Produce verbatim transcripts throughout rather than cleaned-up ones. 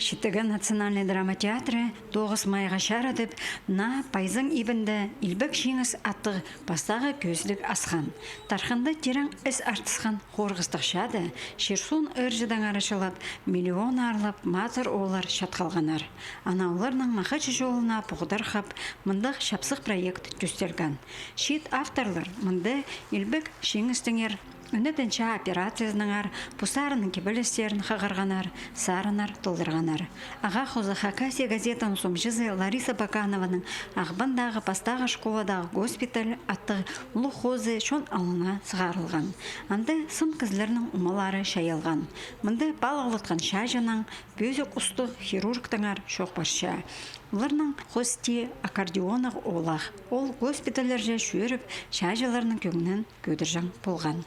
Читіген национальный драма театры тоғыс майға чарыдып, наа пайзаң ибінде «Илбек Чиңіс» аттығ пастағы кӧзідіг асхан. Тархында тирең іс артысхан хорғыстығ чаада чир-суун ырҷыдаңар чылап, миллион аарлап матыр ооллар чат халғаннар. Ана оларның махачы чолына поғдархап, мындағ чапсых проект тӧстелген. Чиит авторлар мында «Илбек Чиңістеңер», «Ӱнетін чаа» операциязынаңар постарының кибелістерін хығырғаннар, сарыннар толдырғаннар. «Ағаа хоза» «Хакасия» газетаның сомҷызы Лариса Баканованың Ағбандағы пастағы школадағы госпиталь аттығ улуғ хозы чон алнына сығарылған. Анда сын кізілернің омалары чайалған. Мында палығлатхан чааҷынаң пӧзік устығ хирургтаңар чоох парча. Оларның хости аккордеонығ оолах. Ол госпитальлерҷе чӧріп, чааҷыларның кӧңнін кӧдірҷең полған.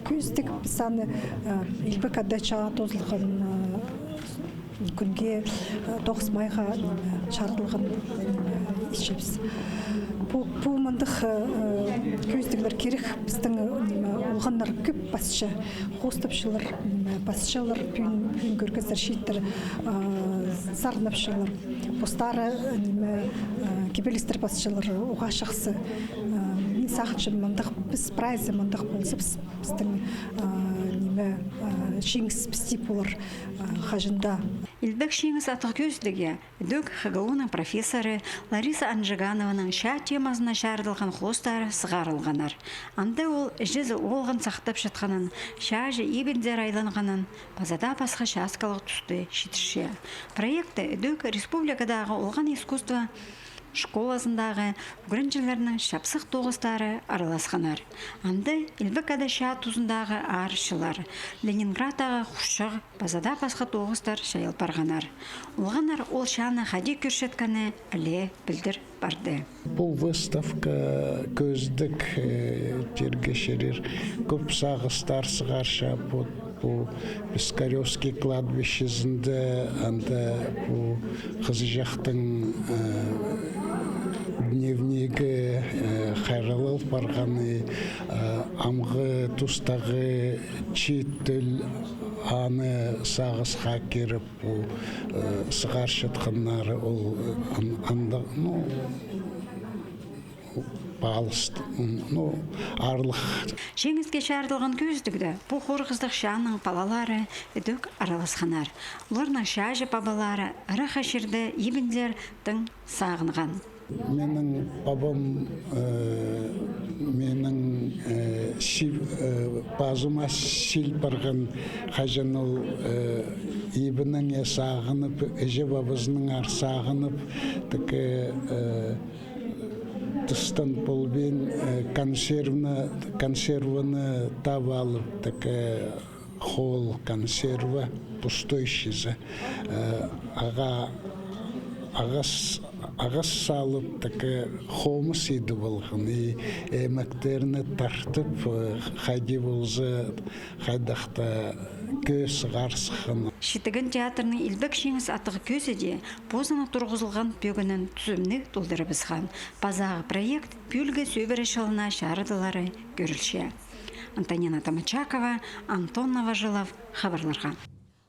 Кӧзідіг піс аны, э, Илбек Ада чаа тоозылған, э, кӱнге, э, тоғыс майға, э, чарыдылған, э, итчебіс. Пу, пу мындағ, э, кӧзідіглер кирек. Пістің, э, олғаннар кӧп пасча. Хоостапчалар, м, пасчалар, пӱӱн, пӱӱн кӧргезер, чииттер, а, сарнапчалар. Постары, ниме, а, кибелістер пасчалар, уғаа чахсы. А, мин сағынчам, мындағ піс прайзы мындағ полза, піс, пістің, а, ниме, а, чиңіс пісте полар, а, хаҷан даа. «Илбек Чиңіс» аттығ кӧзідігге ідӧк ХГУ-ның профессоры Лариса Анжиганованың чаа темазына чарыдылған хоостары сығарылғаннар. Анда ол іҷезі оолғын сахтапчатханын, чааҷы ибінзер айланғанын, паза даа пасха часкалығ тусты читірче. Проектті ідӧк республикадағы олған искусство школазындағы ӱгренҷілернің чапсых тоғыстары араласханнар. Анда Илбек Ада чаа тузындағы аарыпчылар, Ленинградтағы хурчағ, паза даа пасха тоғыстар чайал парғаннар. Олғаннар ол чааны хайди кӧрчеткені іле пілдір парды. Пу выставка кӧзідіг, э, тирге чарир. Кӧп сағыстар сығарча пу, пу Пискарёвский кладбищезінде, анда пу хызыҷахтың, э, дневнигі, э, хайралал парғаны, э, амғы тустағы чиит тӧл аны сағысха киріп, пу, э, сығарчатханнары ол, э, ан-, андағ, ну, палыс, м, ну, аарлығ. Чиңіске чарыдылған кӧзідігде пу хорғыстығ чааның палалары ідӧк араласханнар. Оларның чааҷы-пабалары ырах чирде ибінзер тың сағынған. Менің пабам, э, менің, э, чил-, э, пазыма чил парған, хаҷан ол, э, ибінеңе сағынып, іҷе-пабазынаңар сағынып, тігі, э, тыстаң полбин, э, консервны, консерваны таап алып, тігі, э, хоол консерва, пустой чизе. Э, ағаа, ағас, ағас салып, тігі, э, хомыс идіп алған, и ӧмектерні тартып, э, хайди полза, хайдағ-да кӧс сығар сыххан. Читіген театрның «Илбек Чиңіс» аттығ кӧзіде позының турғызылған пӧгінін тӱзімніг толдырыбысхан. Пазағы проект пӱӱлгі сӧбіре чылына чарыдылары кӧрілче. Антонина Томачакова, Антон Новожилов, хабарларға.